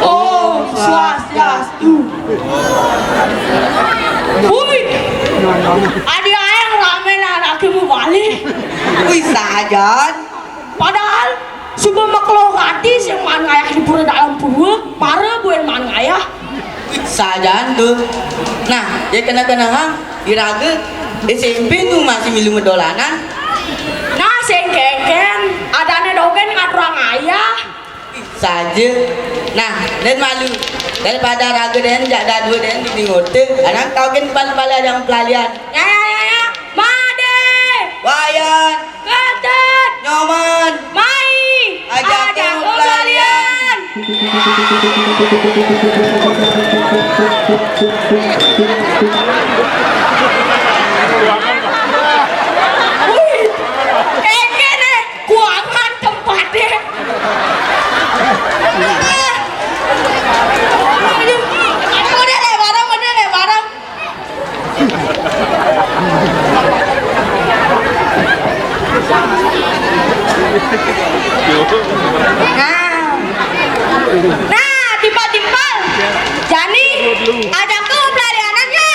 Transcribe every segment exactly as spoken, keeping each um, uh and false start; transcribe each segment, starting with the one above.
Om Swastiastu. Wih, adi ae rame lah lagi mau balik. Wih, sajan. Padahal suba makelo ati sing maan ngayah di pura dalam pura, mara buin maan ngayah. Sajan tuh. Nah, ya kena-kena hang, iraga S M P nu masih milu madolanan. Nah, sing kengken, adane dogen ngaturang ayah. Saja. Nah, den malu. Daripada raga den, jak dadua den, di ngota. Anak tau kan bal-bal ada yang pelalian. Ya, ya, ya, ya. Made. Wayan. Ketut. Nyoman. Mai. Ajak Ajak aku aku pelalian. Pelalian. Wih, kengken, eh. Kuangan tempatnya. Aduh, aduh, deh, barang, udah deh, barang. Nah. Nah, timpal-timpal. Jani, ajak aku pelarianan ya.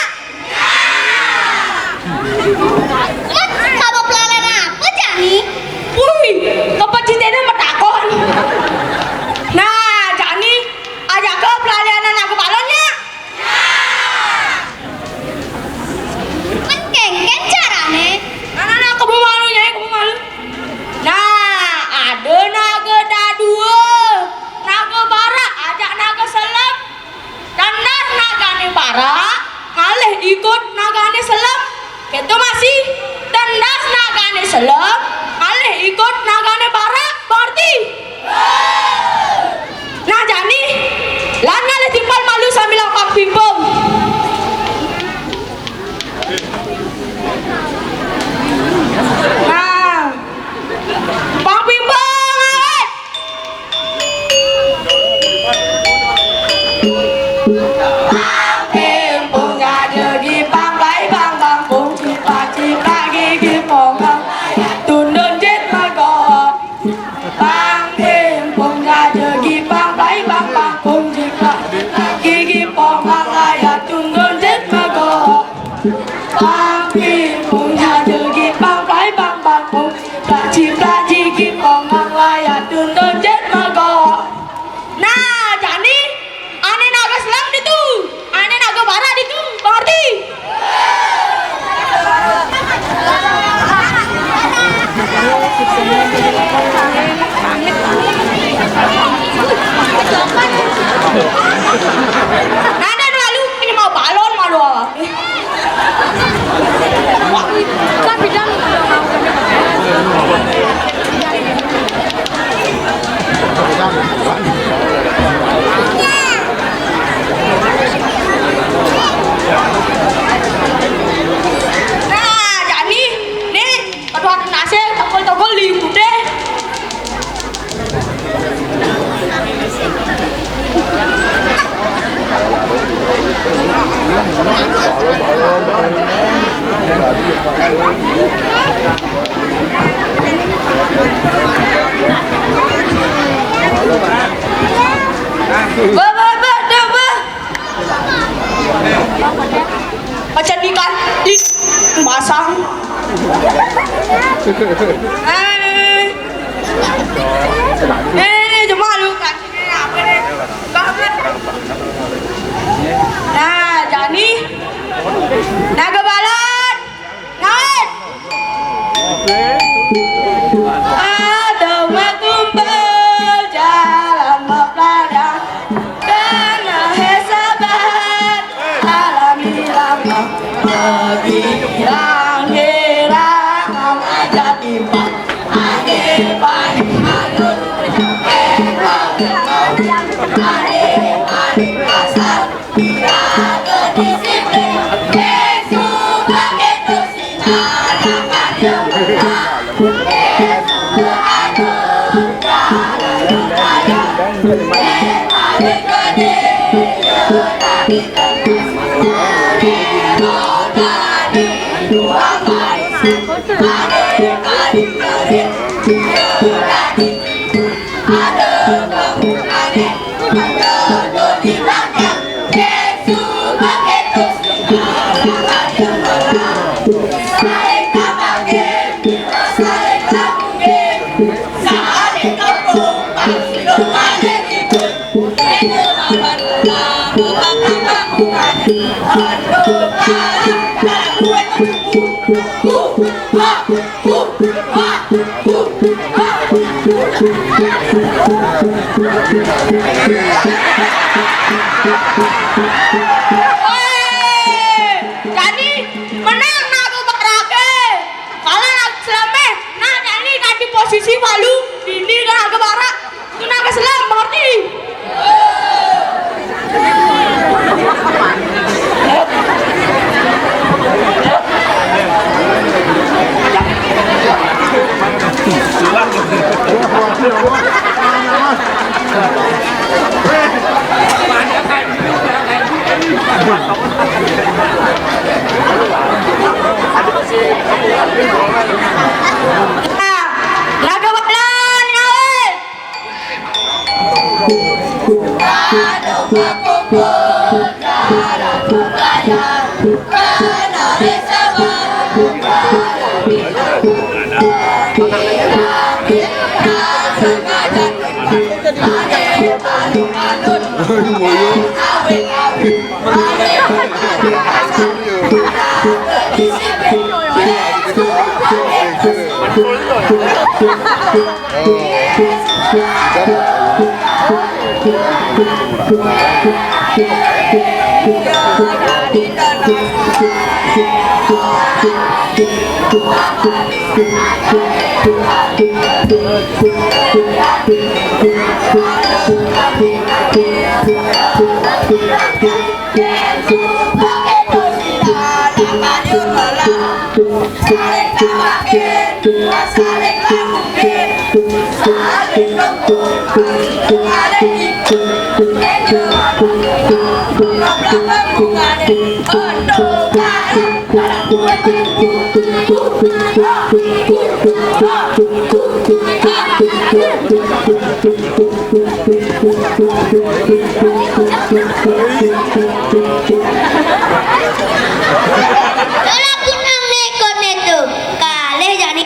Mat, kaba pelalian apa, Jani? Wih, kepecitene matakon. Nah, Jani, ajaka pelalianan naga balon nya. Mat, kengken carane. Nah, nah, nah, kemu malu, Nyai, kemu malu. Nah, ada naga dadua, naga barak, ajak naga selem. Tendas nagane barak, ngalih ikut nagane selem. Keto masih. Tendas nagane selem, ngalih ikut nagane barak. Mengerti? Nah, jani, lan ngalih timpal malu sambil lampang pimpung. Nah, pang pimpung, awet. Pang pimpung jaja gipang plai pang pang pung ciplak ciplak gigi pong pang layat tundun jit mego. Pang pimpung jaja gipang plai pang pang pung ciplak ciplak gigi pong pang layat tundun jit mego. Pang pimpung jaja gipang plai pang pang pung ciplak ciplak gigi pong pang layat tundun jit mego. Nah, jani ane naga selem ditu, ane naga barak ditu, mengerti? Nah, nah, lalu ini mau balon malu awak. Nah, jani, nih, kedua nasi, togol-togol liu deh. Bah, bah, bah, dah, bah. Pacan ikan di pasang. Eh, eh, cuma lu kan. Nah, jani. Naga balon. Naik. Ada makumpul jalan mapelarian. Kena hesabat alam hilang. Lagi hilang, hilang. Aja timbang. Angin paling halus. Woi, jani menang nak aku barake. Kalah nak selame. Nah, jani kanthi posisi walu, dini nak aku barak. Kena ke selam, mengerti? Laga balan, ngawe. Kalau punang neko neto, kalih jani.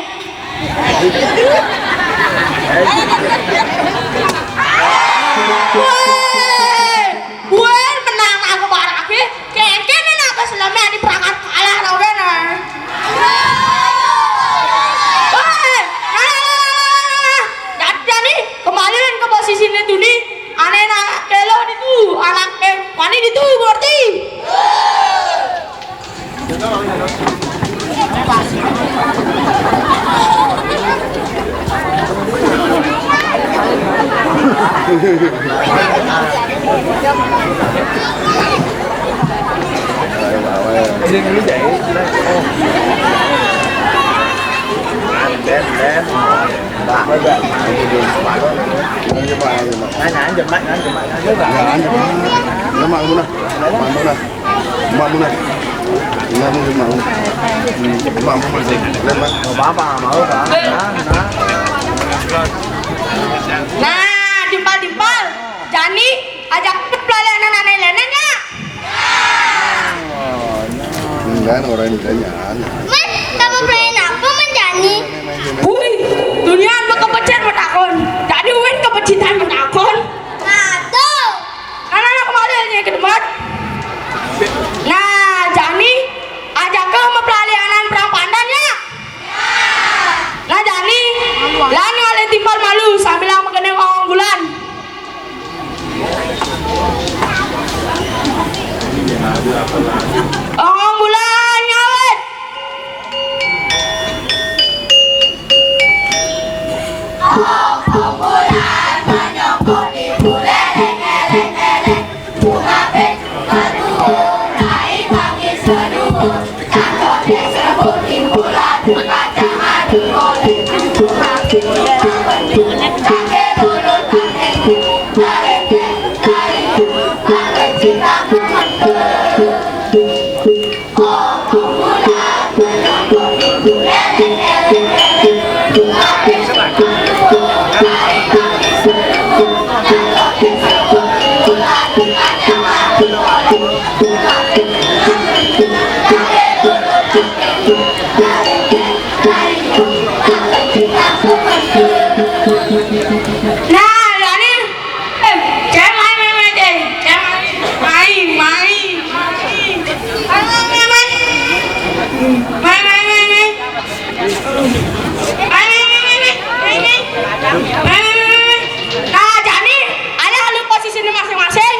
Woi, woi, menang aku barake. Kengken nak aku selame adi perangkat kalah tau kan? Woi, nah, nah, nah, nah, nah, nah. Jani, jani, kembali ke posisi ini duni. Ane nak kelo ditu, anak eh, wani ditu, ngerti? Lemak muna. Lemak muna. Lemak muna. Lemak muna. Lemak muna. Lemak. Apa-apa, mau, Pak? Nah, nah. Nah, timpal-timpal. Jani, ajak pelalenan ane lenen ya. Enggak, orang Indonesia nyan. Men, kamu pelalenan apa, Men Jani? Wih, dunia anu kepecet matakon. Jani win kepecitan matakon. Nah, tuh. Anak-anak kembali aja ke tempat. Nah, Jani, ajak ke mempelalianan perang pandan ya. Nah, jani, lan ngalih timpal malu sambilang magending ongong bulan. Ongong bulan ngawit. Ongong bulan manyongkong di bulan. Nah, jani, eh, cai mai, mai, mai, cai. Cai mai, mai, mai. Mai, mai, mai, mai. Mai, mai, mai, mai, mai. Mai, mai, mai, mai, mai. Nah, jani, alih-alih posisi ini masing-masing.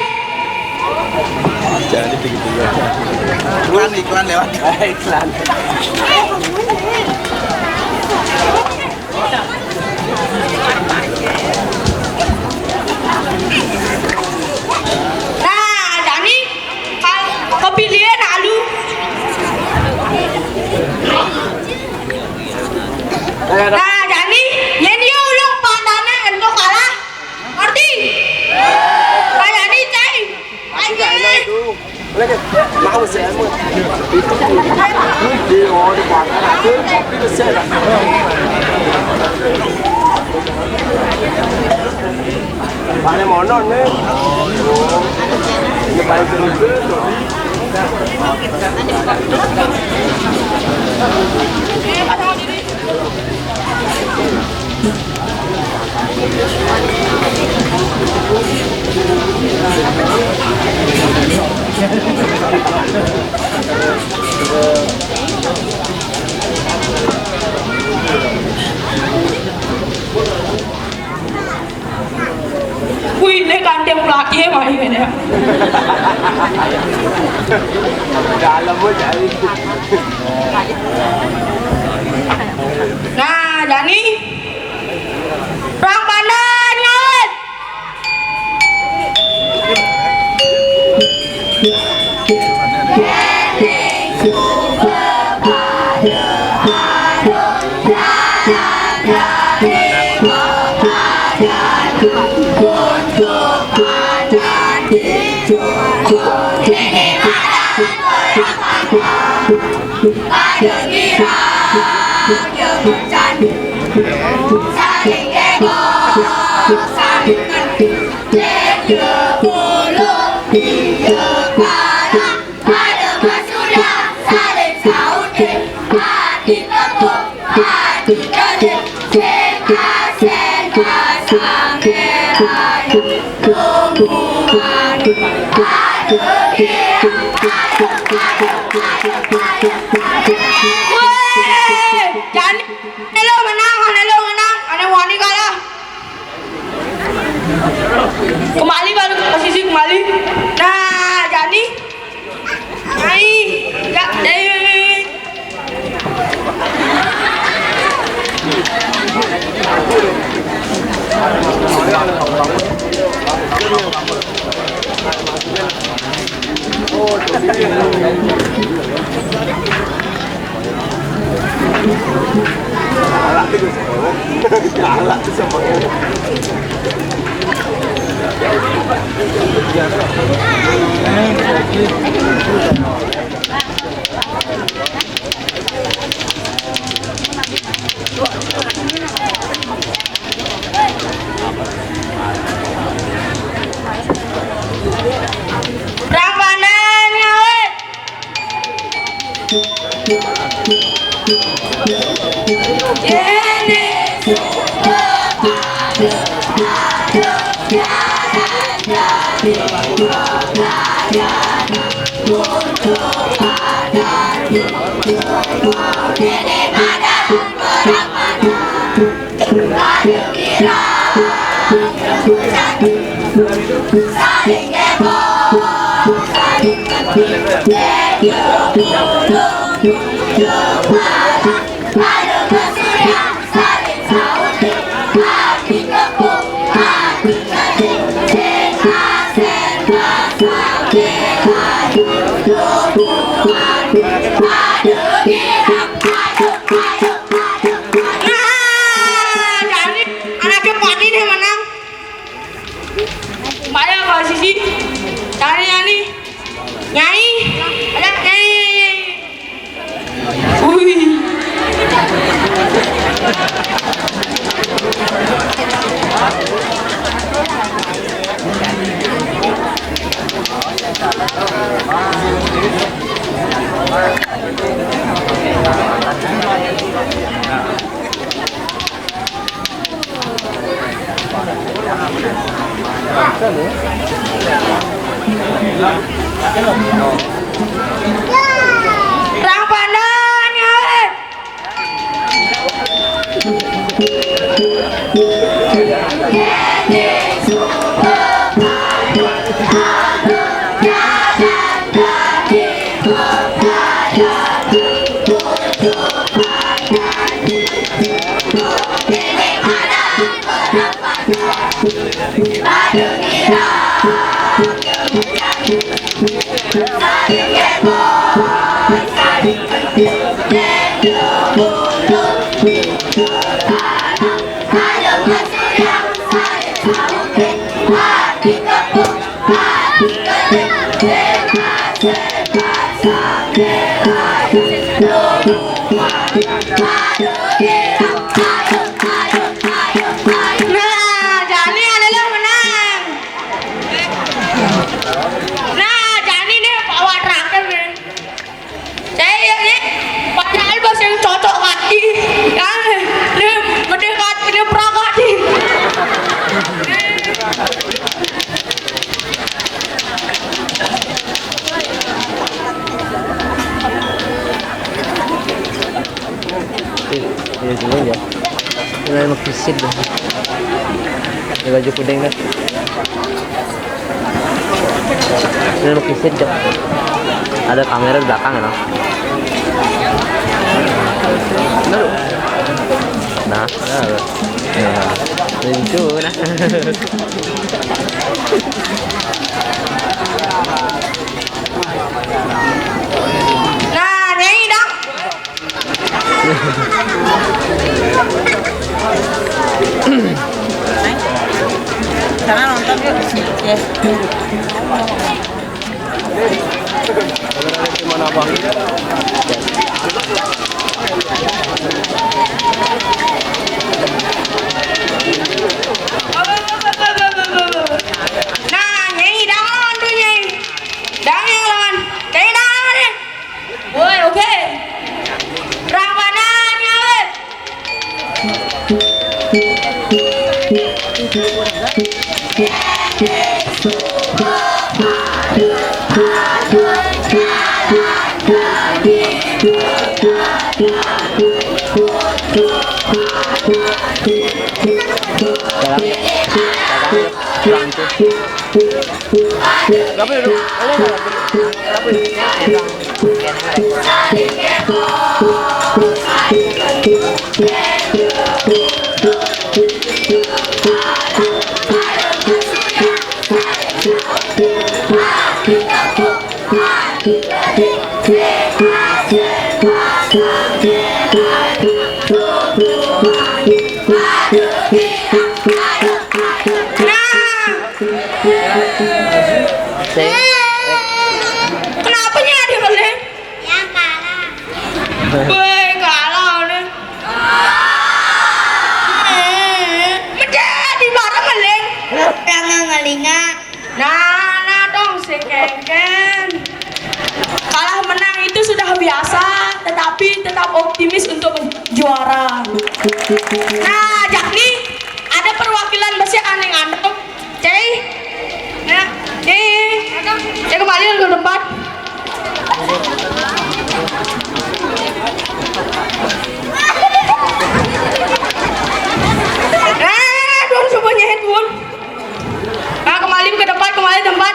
Jangan ditinggi-tinggi. Iklan, iklan lewat. Iklan. Nah, jani kal-, kepilih nak alu. Nah, jani, yen yo ulung pandane ento kalah. Ngerti? Kayane cai. Anjing. Mana mono nih? Ini paling seru tuh. Wih, ini kandeng pelatih ya, main ini. Dalam pun jadi. Nah, jani. Prang pandan, ngaut. Weh, jani, ane lo menang, ane lo menang, ane wani kalah. Kembali baru ke posisi kembali. Nah, jani. Ai, ya, dai. Prang pandan, ngaut. Nah, jadi anaknya Pak Dini menang. Mbak ya, Pak Sisi. Cari Nyai. Nyai. Ada Nyai, Nyai, Nyai. Wih. Rang pandanya, weh. Nah, jani ada lo menang. Nah, jani nih bawa terakhir nih. Saya ya nih, padahal bos yang cocok kaki. Ya, nih, gede kat, gede prakat nih. Iya, sini aja. Ini mau kisit deh. Ini baju kuning deh. Ini mau kisit deh. Ada kamera di belakang ya, no? Nah, nah, nah. Lucu, nah. Nah, Nyai dong. Sana nonton yuk. Ya. Nah, Nyai, dang lawan tuh, Nyai. Dang yang lawan. Nyai, dang lawan, Nyai. Woi, oke. Ramadan, Nyai. Dalam, dalam, dalam. Berapa dulu? Boleh nggak? Berapa dulu? Nah. Kenapa nih ada meleng? Yang kalah. Woi, kalah nih. Eh, menjadi barang meleng. Jangan ngelinga. Nah, nah dong, si Kengken. Kalah menang itu sudah biasa, tetapi tetap optimis untuk men-, juara. Nah, Jakni, ada perwakilan besi aneh-aneh. Cei, ya, Cei, Cei kembali ke tempat. Eh, dua semuanya handphone. Nah, kembali ke tempat, kembali tempat.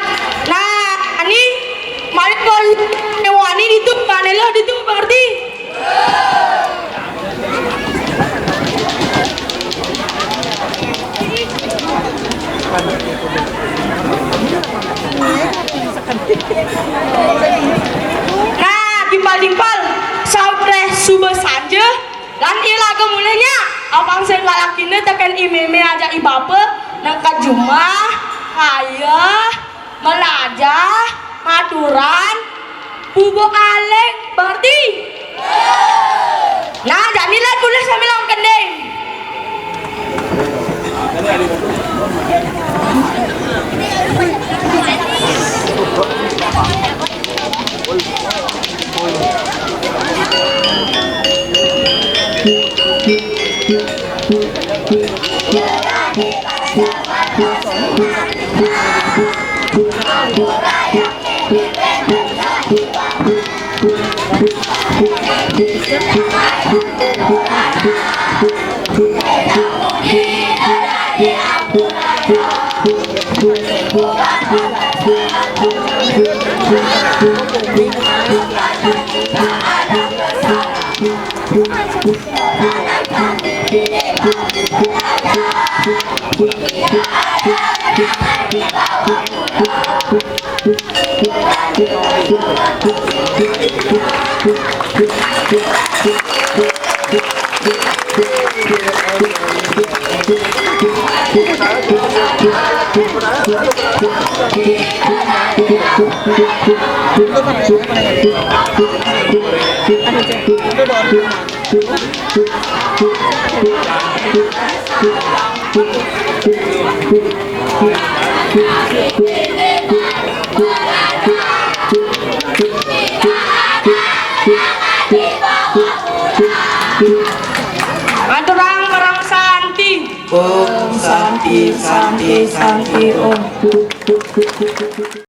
Nah, ini kembali ke wani itu, mana lo itu berarti? Kan i lagu mulih nya, apang sing lalakine teken i meme ajak i bape, nang ka jumah, kaya, melajah, maturan, bubuk aling, berarti. Nah, jani lah tulis sambil lawan kending. Aturang marang Santi. Om Santi, Santi, Santi, Om.